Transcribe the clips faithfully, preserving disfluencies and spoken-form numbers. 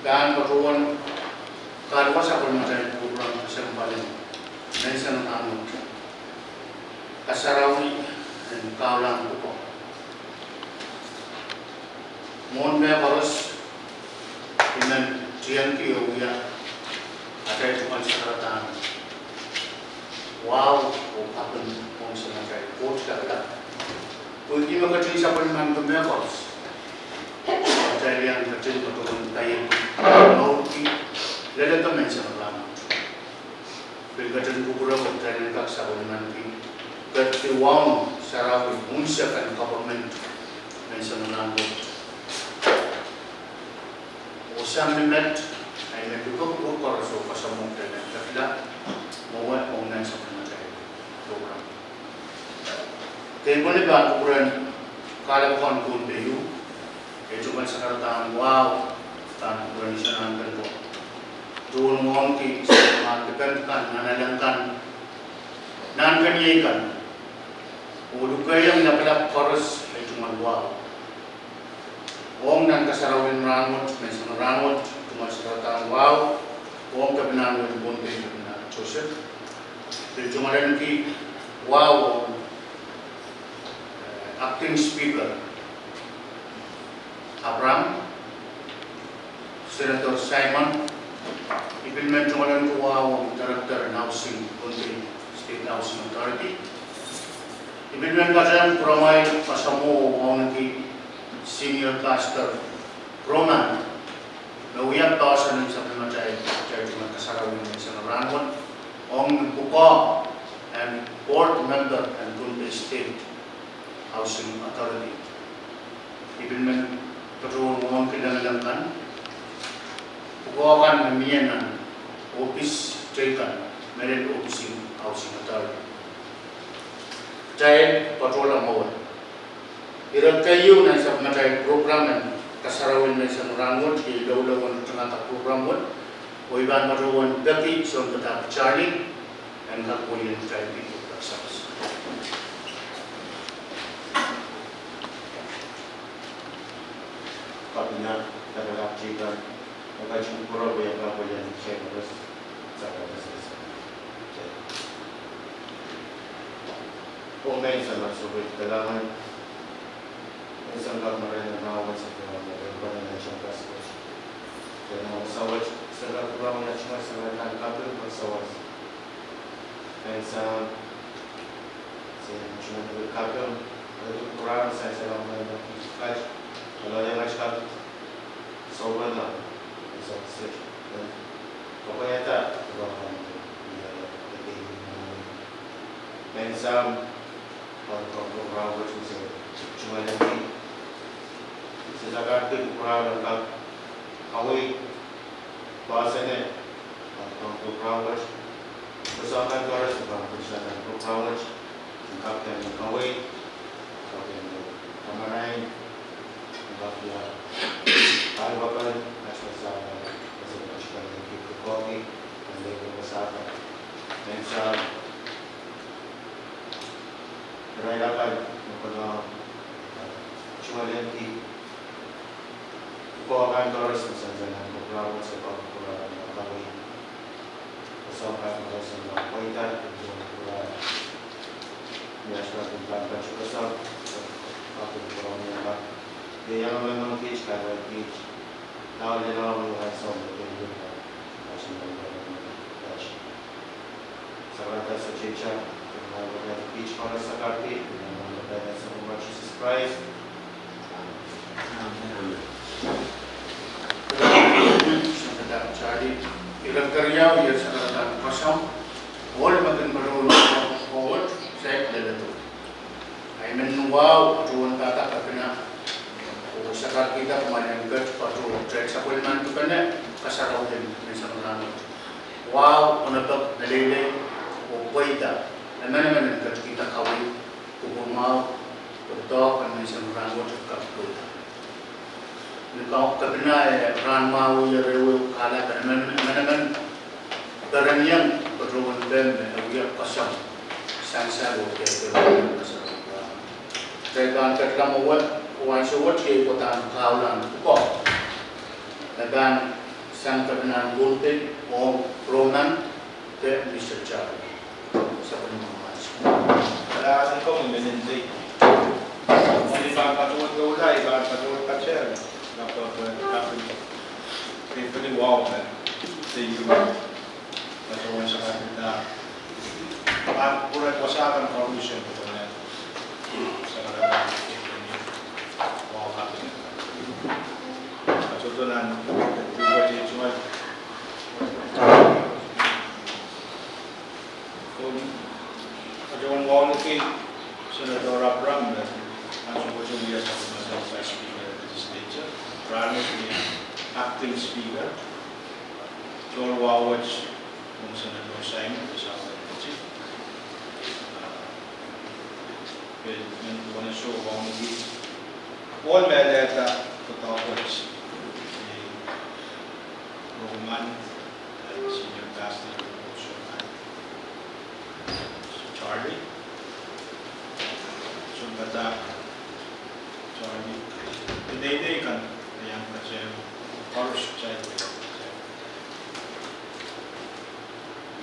Pahn patohwan kaluwa sapwellimatail program kesempwal en menseng rahnwet, Kasarawi en Kaulahn Pwukoa. Mwohn mehkoaros, I men tiengki oh wia atail tungoal sakaradahn wahu oh kaping ong Samatail Koht Lapalap. Pwehki me ketin sapwellimaniki mehkoaros, kitail iang ketin patohwan kaiahki, mourki, leledo menseng rahnwet. Pil ketin kupwure, kitail en kak sapwellimaniki, ketin wahu sarawi unsek en government menseng rahnwet. Oh sang ni met, I men luhke kupwur koaros oh koasoanehdi kitail en ketido mwowe ong nan sapwellimatail program. Kei pwehn pahn kupwuren kahlap kan Pohnpei, ei tungoal sakaradahn wahu, pahn kupwuren Iso Nahnken ko, tohn wauneki Samatail Dipent kan, Nanalek kan, Nahnken Iei kan, oh lukehiong lapalap koaros ei tungoal wahu. Ong nan kasarawi en rahnwet, menseng rahnwet, tungoal sakaradahn wahu ong Kepina en Pohnpei, Kepina Joseph. Pil tungoal ahneki wahu ong, eh, Acting Speaker Abraham, Senator Simon. I pil men tungoal ahneki wahu ong Director en Housing, Pohnpei State Housing Authority. I pil men patohwan kupwuramwail kasamwo oh wauneki Senior Pastor Roman, me wia poahsoan en sapwellimatail, atail tungoal kasarawi en menseng rahnwet, ong pwukoa en board member en Pohnpei State Housing Authority. I pil men patohwan wauneki lamalam kan, pwukoa kan me mie nan ohpis teikan, mehlel ohpis en Housing Authority. Kitail patohla mwowe. Ire keieu nan sapwellimatail program en kasarawi en menseng rahnwet, iei loulou en ritengada program wet, oh I pahn patohwan peki Sounpadahk Charlie en kak welian kitail pil pwutak sawas. Kapinga, lapalap teikan, e ketin kupwure pwe e kak welian kitail koaros, sakaradahn sawas. Oh Maing Samat, sohte kalahngan en se kak marain nan rahn wet, se kak marain nan rahn wet. Kitail nan wasa wet, se kak kupwuromwi atail tungoal sakaradahn kaping pwehki sawas. Maing Sahm, se tungoal kaping, e kupwuromwi sansal en mehn kat, a loale ngat kak sohpeila, e sehse, e kapwaiada, e kapwaiada. Maing Sahm, pahn kupwuromwi rahnwet, se tungoal ahneki, se sakarki kupwuromwi en kak kaweid poahsoan en, pahn kupwuromwi rahnwet, koasoandi kan koaros me pahn koasoandi kupwuromwi, en kak kin kaweid, kak kin kamarain, en kak wia, kaweid pahn, atail koasoandi, koasoandi kan en kak kokohki, en kak koasoandi. Maing Sahm, irail akan me konehng tungoal ahneki pwukoa kan koaros me sansal nan kupwuromwi, se pahn kupwuromwi en kak kaweid. Koasoandi kan koaros me pahn pweida, en kupwuromwi. Ni atail pahn pahn patohsang, pahn kupwuromwi en kak iang emen kiht, kaweid kiht. Lao lelohng ansou me pahn patohsang. Sakaradahn sohte teikan, pahn pahn kiht koaros sakarki, pahn pahn nan sapwellimatail Sahm Sises Krais. Amen. Amen. Ire keriau, iei sakaradahn koasoandi, ohl me kin patohwan forward, side leledo. I men wahu patohwan padahk Kepina, oh sakarkihda kumwail en ket patohwan, kitail sapwellimaniki pene kasarawi en menseng rahnwet. Wahu onopek meleilei, oh pweida, emenemen en ketkihda kaweid, kupwurmwahu, oh doadoahk en menseng rahnwet kak pweida. Ni kak Kepina, e rahnmwahu, ire ehu kahlap en emenemen, emenemen perenieng patohwan pehm me e wia koasoandi, sansal oh dehdehde. Kitail pahn ketla mwowe, oh ansou wet iei pwoaten Kaulahn Pwukoa. E pahn sang kepinahn Pohnpei ong Roman de Mister Charlie. Sapwellimen Mwahu. Kalahngan en komwi me nin tei. Komwi pahn patohwan doula, I pahn patohwan patehng, lapalap, eh, kaping. Pil pil wahu me teieu patohwan sakaradahn. Pahn kupwuren wasa kan koaruhsie me patohwan sakaradahn. Wahu kaping. Patohwan nan duwehte tungoal. Patohwan wauneki Senator Abraham me ansou koaros wia sapwellimatail Vice Speaker en Legislature, rahnwet wia Acting Speaker, tohn wahu wet ong Senator Simon, de sapwellime chief. Pil men duwen soh wauneki ohl me lelehda doadoahk wet, eh, Roman, eh, Senior Pastor, Charlie. Sounpadahk Charlie. Peneinei kan, iang patehng koaros kitail.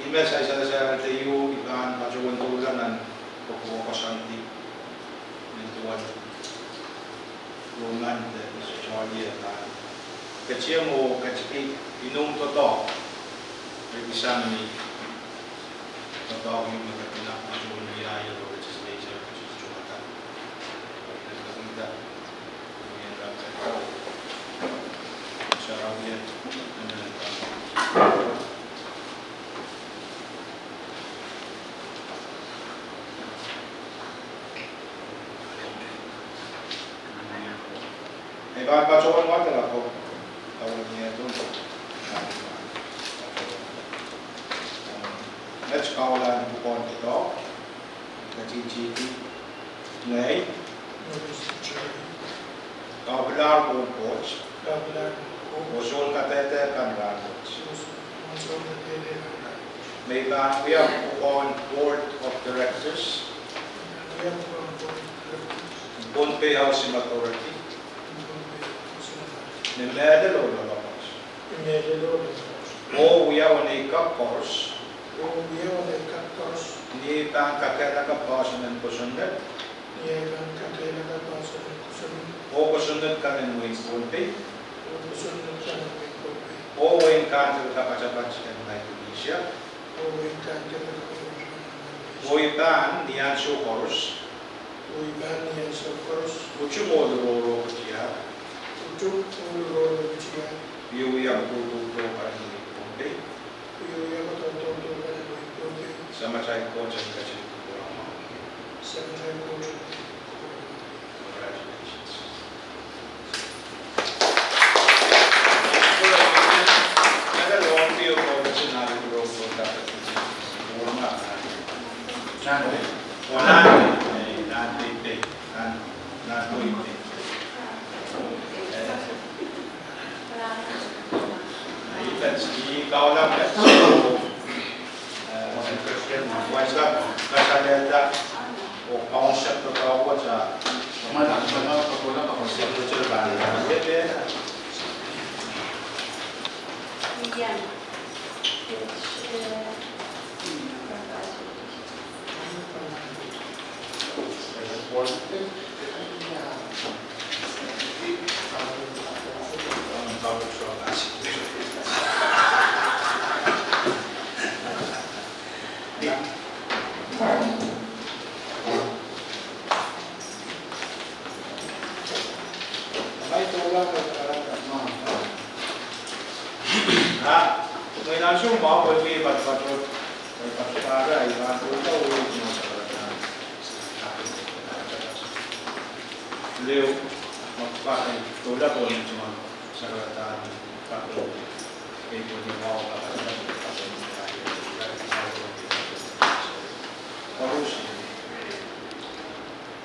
Ih me sansal, sansal teieu I pahn patohwan doula nan kokohp koasoandi. Nin duwen Roman de Charlie e pahn ketien oh ketiki inoun doadoahk. Re examine doadoahk me kepina patohwan wia ie legislature, which is Jumata. Kepina, wia rap, sarawi, and then I pahn patohwan wadek ko, kawan nie tun. Met kaula ni pwukoahn doadoahk, I ketihitihki ngehi. Kapilar pohn Koht. Kapilar pohn Koht. Oh soun kadehde kan rahnwet. Oh soun kadehde kan rahnwet. Me I pahn wia pwukoahn Board of Directors. Wia pwukoahn Board of Directors. Pohnpei Housing Authority. Pohnpei Housing Authority. Ni mehlel oh loaloapwoat. Ni mehlel oh loaloapwoat. Oh wia weneu kak koaros. Oh wia weneu kak koaros. Ni pahn kakehlaka poahsoan en kosonned. Ni pahn kakehlaka poahsoan en kosonned. Oh kosonned kan en wehin Pohnpei. Oh kosonned kan en wehin Pohnpei. Oh wehin kahnderka patapat en Micronesia. Oh wehin kahnderka patapat en Micronesia. Oh I pahn ni ansou koaros. Oh I pahn ni ansou koaros. Utung oh luroro ketier. Utung oh luroro ketier. Wiewia kohdo dohdohng kan en wehin Pohnpei. Wiewia kohdo dohdohng kan en wehin Pohnpei. Samatail Koht en ketin kupwuramwahu. Samatail Koht en ketin kupwuramwahu. Congratulations.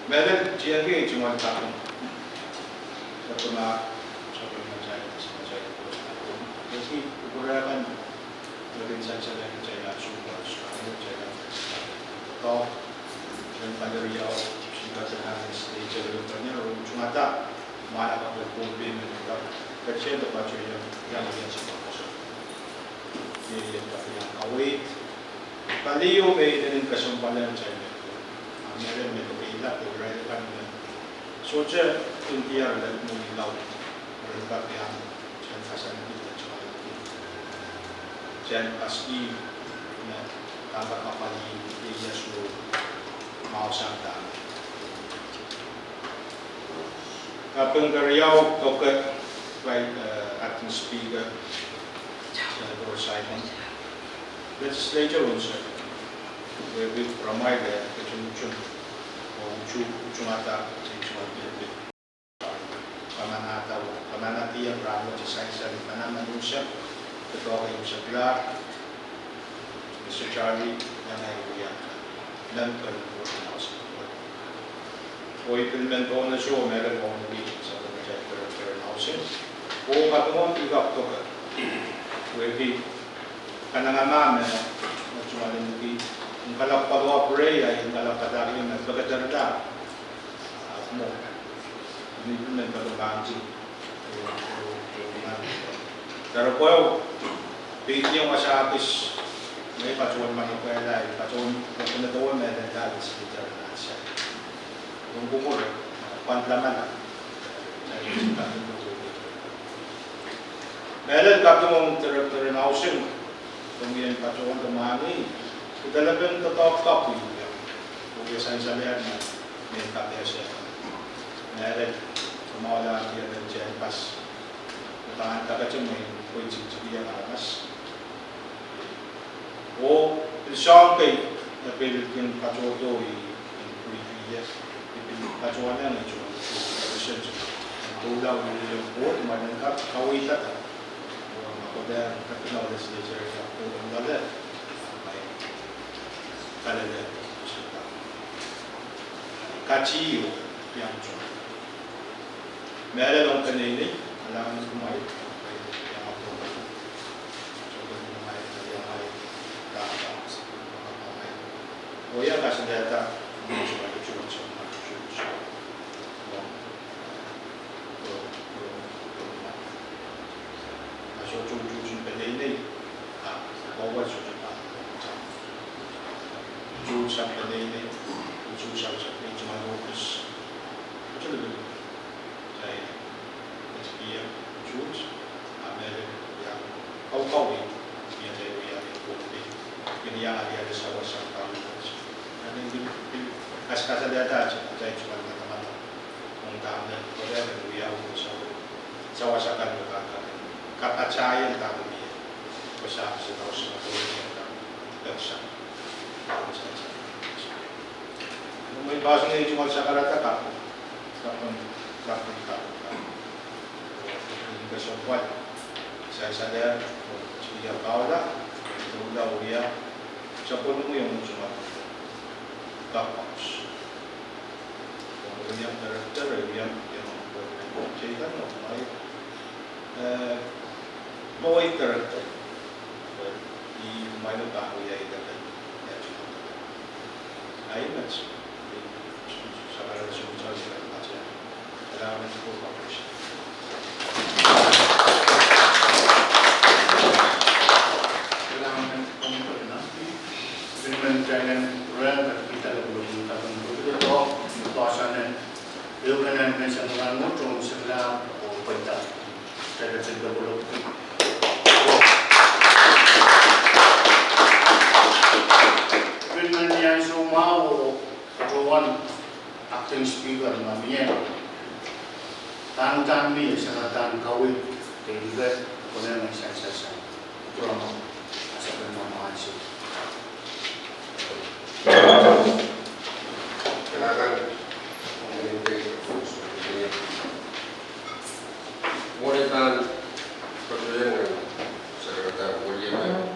Mehlel tiengki ei tungoal kaping. Sapwellime, sapwellime, sapwellime. Eri kupwure kan, me kin sansal kitail ansou koaros, kitail ansou koaros. Eri pali riau, singkak en Hanes, Leitel, Panyar, oh tungada, mala kaping Pohnpei me, kitail ansou koaros, iang, iang, iang, Ie, ie, palian kaweid. Paliu me inenen kesempwal en atail mediko. A mehlel me kekeilap, irail kan me sohte kin diar lel mwohni laud. Ren kak iang, sen kasaneki, sen kasaneki, sen kasaneki me kak kapwaiada, ie, ie, soh, mwahu sang dahme. Kaping keriau, doke, right, eh, Acting Speaker, Senator Simon, Legislature unsek, wehwehki pramwail, eh, ketin utung, oh utung, utungada, utung pilipil. Kamanada, kamanada ie rahnwet, sansal manaman unsek, doadoahk unsek, Clerk, Mister Charlie, nan ahi wia, nan pali Board of Housing. Oh I pil men pwong nan soh, mehlel pwong nan pil, sapwellimatail Director en Housing. Oh kaping ong pihkak doke. Wehwehki kanengamah me, me tungoal en wehwehki, en kalap patohwan pwurehng, en kalap padahkihla me pekederda. Ah, mwo. Ni pil men patohwan pahn ti. Deropwe, pil iang wasa kis, me patohwan manokehla, patohwan, patohwan medewe mehlel dahme silitar nasa. Ong kupwure, pahn lamalam. Mehlel kaping ong Director en Housing, ong ien patohwan de mwahngih, kidelepen doadoahk kapw, oh ie sansal ie nan, nan kapehse. Mehlel, kamwahula ie nan campus. Pahn dakatem en pweitiktik ie aramas. Oh pil soahng kei, e pil kin katohdo ie, kin brief ie, e pil katohwan ie, e pil katohwan ie, e pil katohwan ie, oh ma nen kak kaweidada. Oh ma koda, kak na ole sile sere kak koda lale. Kalele, sile. Katiyo, iang soh. Mehlel ong peneinei, kalahngan kumwail, iang apwohn. Sohte kumwail, iang kumwail, kalahngan. Oh ia kasalehda, kumwail, kumwail, kumwail. A sohte utuhtin peneinei, a, wawa sohte pa. Utuht sang peneinei, utuht sang sang peneinei, kumwail office. Sohte lipilipil. Sai, et pia, utuht, a mehlel, ia, kaukawei, ia, sai, ia, kote, ia, ia, ia, sawas sang pali. Nan pil, pil, kas, kasalehda, sai, sai, sai, madamadau. Ong dahme, kote, ia, ia, sawas, sawas akan, ia, akan. Kapatahieng dahme, ia, kosa, se, sawas, sawas, ia, peksa. Mwein pahsan ie tungoal sakarada kaping, kaping, kaping, kaping, kaping. Nin kesempwal, sansal ie, oh, ia paula, doula, oh ia, sapwellime ong tungoal, kaping. Oh, ia director, ia, ia, oh, ia, oh, ia, oh, ia, eh, Board Director, eh, ih kumwail pahn wia ih dahme, eh, ai met, eh, sakarada sohte sali kan patia. Kalahngan ko paprisa. Kalahngan ko paprisa. Pil men talen ren kita lopulopun tapan lopulopun, pahsanen, ieu kenen men sang rahnwet ong sekla oh pweida. Talen sen lopulopun. Pil men iang soumwahu oh patohwan Acting Speaker ma mie. Tan, tan mie, saka tan kaweid, de ike, konehng sansal sang. Drama, a sansal mamansou. Kalahngan, mwein pil, mwein pahn koasoia welieme.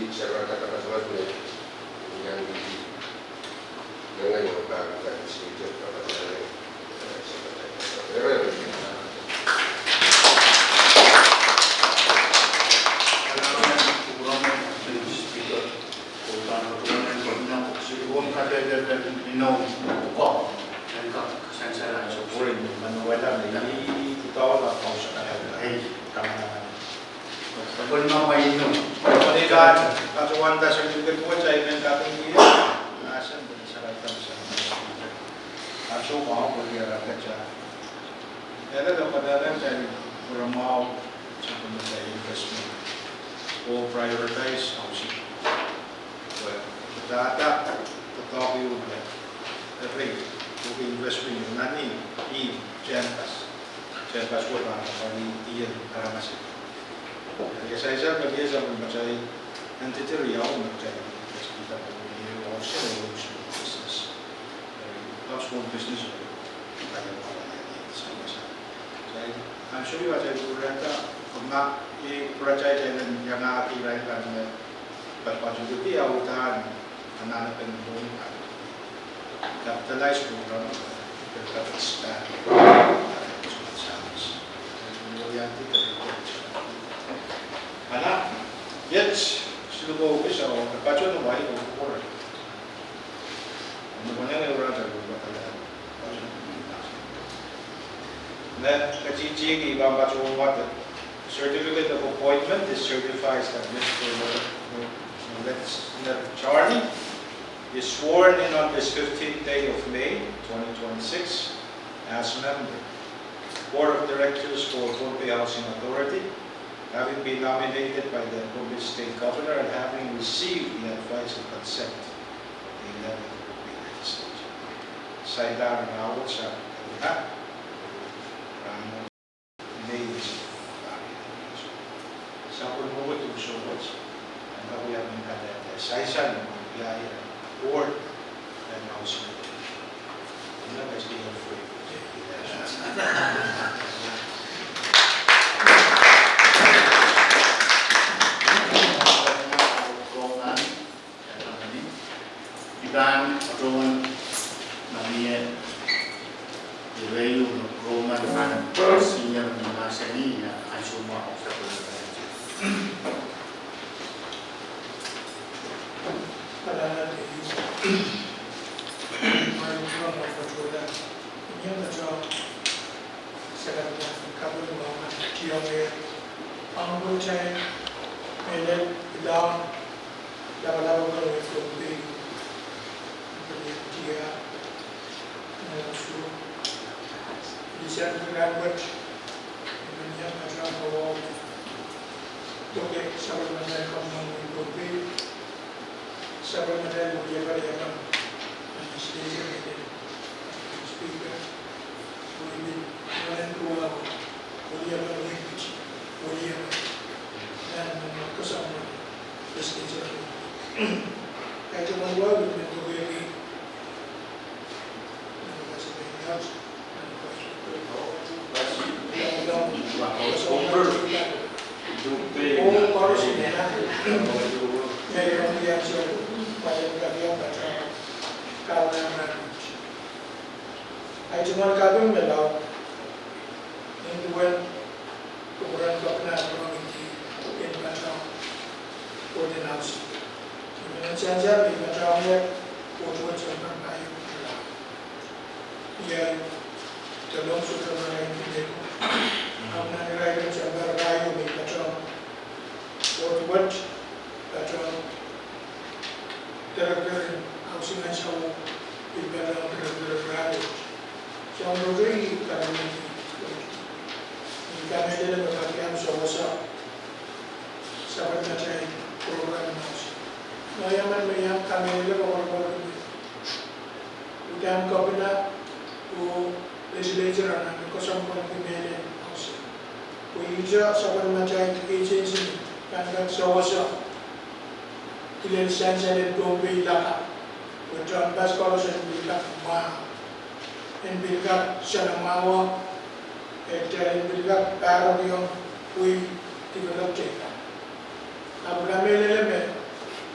Sarawi Kapas Wad me iang ih. Eri, eri, eri, eri, Eri, pwehki investment nan ni, ni campus. Campus wet pahn pali ieu aramas. Eri sansal me iei sapwellimatail entity riau me kitail, kitail pahn ieu housing or small business. Eri, small business, eri, pahn ieu pahn ieu, sansal. Eri, I'm sure you are, eri, pwurehng, ma, eri, pwurehng kitail en iangahki irail kan me, pahn, pahn tuhkehki audepen anahnepen loan kan. Capitalize program, capital spend. Ana, iet, siluh kohwei, oh, patohwan wai kohwei. Ni konehng ehu irail pahn kohwei. Me katikitiki pahn patohwan wai. Certificate of appointment. This certifies that Mister Nor-, Nor-, Norletner Charlie is sworn in on this fifteenth day of May twenty twenty-six as member, Board of Directors for Pohnpei Housing Authority, having been nominated by the Pohnpei State Governor and having received the advice and consent of the eleventh Pohnpei Legislature. Saida Rawat Sa-, Mei, sapwellimomwi duwen souwas, and we have been at that, uh, sansal, yeah, yeah, board, and also, you know, that's been a free. I pahn patohwan mie ire ieu me Roman Ann Senior me mahsanih ia ansou mwahu sapwellimatail. Lapalap kan wehi Pohnpei, pil tia, nan usu, lisan rahnwet, pil nia patehng kowe, pwehki sapwellimatail Governor wehi Pohnpei, sapwellimatail wiepe, wiepe, Legislature, Speaker, wiepe, wiepe, wiepe, wiepe, wiepe, nan, nan, nan, koasoandi, Legislature. Kaidehn wiepe, wiepe, wiepe, Ahi tungoal kaping me laud, nin duwen kupwuren Kopina pwurehng kin patohwan Board en Housing. I men sansal me i patohwan Board wet sounpar pahieu. Ia, delong sohte marain pil eko. Ahpw nan irail en sounpar pahieu me i patohwan Board wet, patohwan Director en Housing and Sewol, pil patohwan Director en Rahnwet. Soang rotorot i kamehlele, i kamehlele me kak iang sewese sapwellimatail program en housing. Ngehi emen me iang kamehlele koapworopwor me uhdahn Kopina oh Legislature anahne koasoandi mehlel housing. Pwe ihte sapwellimatail agency me pahn kak sewese kilel sansal en Pohnpei lakapw, pwe tohnpas koaros en pil kak mwahu, en pil kak soanamwahu, eh, kitail en pil kak pahrekiong wehi developed area. Ahpw I kamehlele me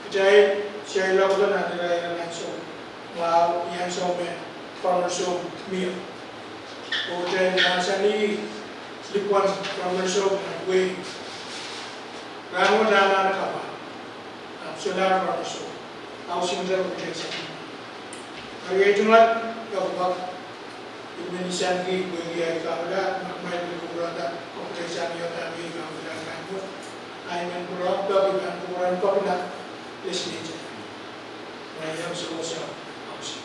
kitail seiloak nan irair en ansou mwahu, ni ansou me Farmers Home mie. Oh kitail mahsanih lipwen Farmers Home nan wehi. Rahnwet anahne kapwa, ahpw solahr Farmers Home, housing de kitail sehse. Eri ahi tungoal kapakap, I men insenki pwehki ahi kaula, ma kumwail pil kupwurada, kupwurada sang iohda me I kaula rahnwet. I men pwurehng peki pahn kupwuren Kopina, Legislature, ma iang sewese housing.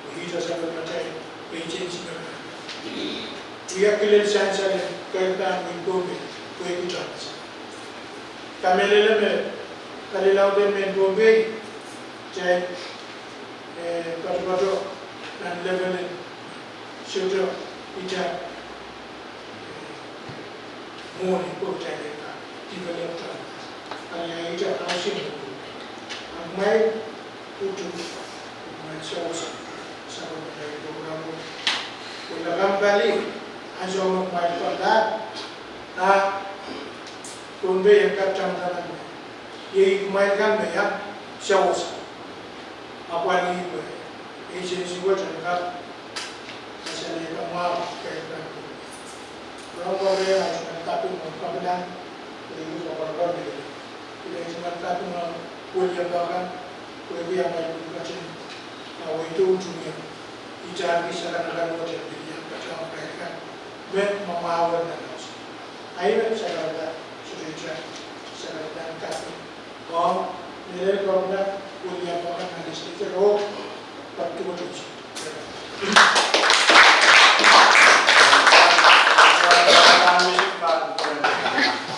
Pwe ihte sapwellimatail agency me pahn wia kilel sansal en keirda en wehin Pohnpei, pwehki tohnpas. Kamehlele me palilauden mehn Pohnpei, kitail, eh, patopato Nan level en sohte ita mwohni pwe kitail en kak develop town. Pwe ia ita housing. Ahpw kumwail utung, kumwail sewese, sapwellimatail program o. Pwe lakapw pali, ansou me kumwail kapwaiada, a Pohnpei en kak tamataman me iei kumwail kan me iang sewese. Ahpw pali pwe agency wet en kak esehla kamwahu kitail kan. Rong pwe re ahi tungoal kaping oh kapinga, pwe ih koapworopwor me ih. Ih tungoal kaping oh weliakapw kan, pwehki amwail pil ketin, a, wehi utung ie. Ih tail kis akan akan wet en pil iang patohwan kitail kan me mwamwahu nan housing. Ahi me sakarada, sohte ita, sakarada kaping. Ong, mehlel governor, weliakapw kan nan legislature o, patohwan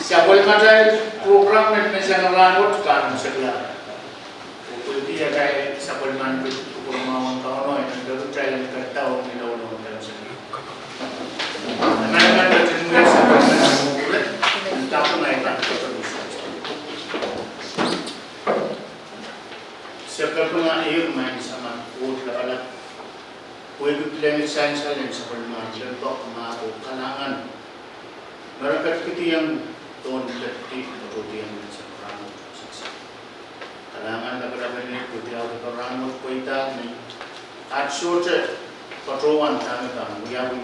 sapwellimatail program me sang rahnwet kan sekla. Pwehki atail sapwellimen pwukoa mwahu en Kauno, en peki kitail en kadaun ni loulou en kitail. Nan ketin wia sapwellimen pwukoa, en kapinga ahi kan koasokoasoia. Se kapinga ehu, Maing Samat Koht Lapalap, pwehki kilengit sansal en sapwellimen lel pok ma ko kalahngan. Me re ketikihdiong tohn ketiki, me tohdiong me sapwellimen siksa. Kalahngan lapalap en Koht, pwehki ahpw pahn rahnwet pweida ni at sohte patohwan dahme pahn wiawi,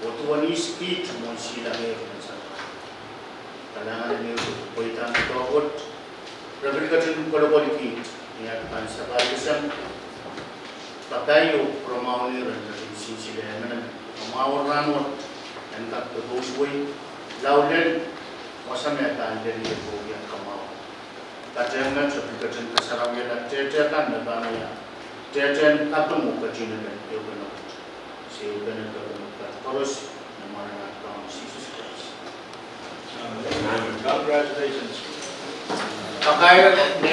oh duwen ihs kiht mwohn silanger en sapwellimen. Kalahngan en Koht pweida ni tohwet, re pil ketin kolokol kiht, ni at pahn sapahl kesem, kapai oh pwuramwahu ni ren ketin sinsile emenemen. Kamwahu rahnwet, en kak pekousuwei, lao lel, wasa me pahn lel ie pwehki kamwahu. Patehng met, pil ketin kasarawihala tehte kan me pahn wia tehtehn kaping oh ketin emen ehupene wet. Se ehupene kaping oh koaros, ni mwaren at Kaun Sises Krais. Amen. Congratulations. Kapai, ni